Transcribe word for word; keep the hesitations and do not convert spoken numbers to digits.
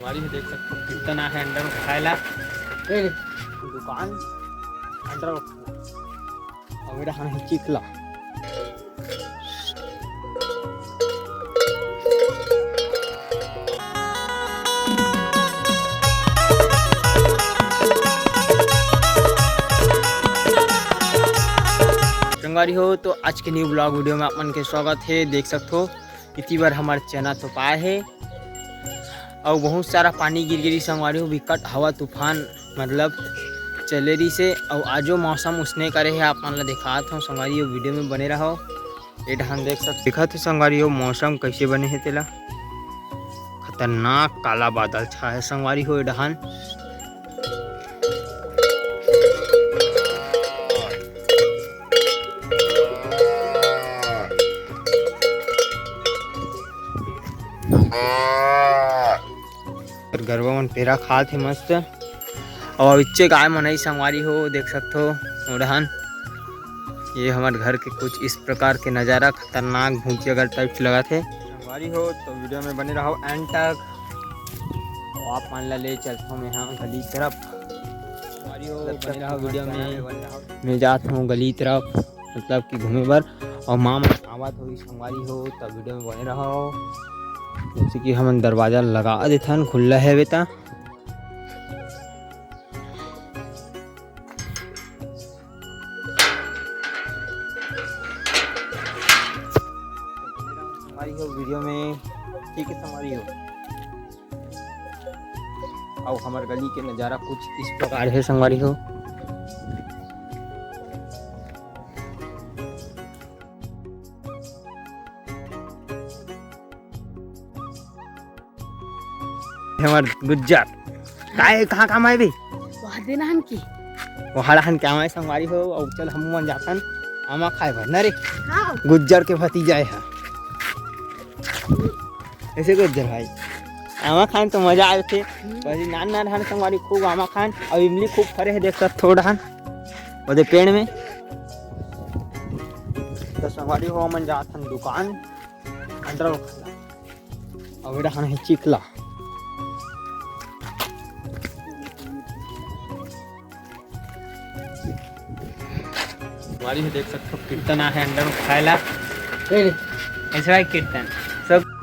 संगवारी हो, देख सकथो, कीर्तन आहे अंडा म खाए ला। ए, दुकान अंडा म। अउ एडा हन हे चिखला। संगवारी हो, तो आज के न्यू ब्लॉग वीडियो में आप मन के स्वागत हे। देख सकथो, इति बर हमर चना तोपाए हे। अउ बहुत सारा पानी गिर गिरी संगवारी हो, बिकट हवा तूफान मतलब चले रहिसे। अउ आजो मौसम उसने करे हे, आप मन ला देखात हव संगवारी हो, वीडियो में बने रहव। ए डहान देख सक-, दिखत हे संगवारी हो, मौसम कइसे बने हे तेला। खतरनाक काला बादल छा हे संगवारी हो ए डहान। गरवा मन पेरा खात हे मस्त। अउ अबिच्चे गाय मन आई संगवारी हो, देख सकथो ओढ़ान। ये हमर घर के कुछ इस प्रकार के नजारा, खतरनाक भूतियागढ़ टाइप के लगत हे। संगवारी हो तो वीडियो में बने रहव एंड तक। अउ आप मन ला ले चलथव मैं हा गली तरफ। संगवारी हो, बने रहव वीडियो में। मैं जात हव गली तरफ, मतलब कि घूमे बर। अउ माँ मन आवत होही संगवारी हो, तब वीडियो में बने रहव। जैसे कि हमन दरवाजा लगा देथन, खुल्ला हवे ता। संगवारी हो वीडियो में, ठीक है संगवारी हो। अउ हमर गली के नजारा कुछ इस प्रकार हे संगवारी हो। हमर गुज्जर। काय, कहाँ काम आए बे? वहाँ देना हन की। वहाँ रहन के आए संगवारी हो, अउ चल हम मन जाथन आमा खाए बर, न रे? हाँ। गुज्जर के भतीजा हे। ऐसे गुज्जर भाई। आमा खान तो मजा आए थे। हम्म। पहले नान नान हन संगवारी खूब आमा खान, अउ इमली खूब फरे हे, देख सकथो डहान। ओदे पेड़ में। तो संगवारी हो मन जाथन दुकान। अंडा खाना। अउ एडा हन हे चिखला। संगवारी हो देख सकथो, कीर्तन आहे अंडा म खाए ला। ए रे। ऐसे भाई कीर्तन। सब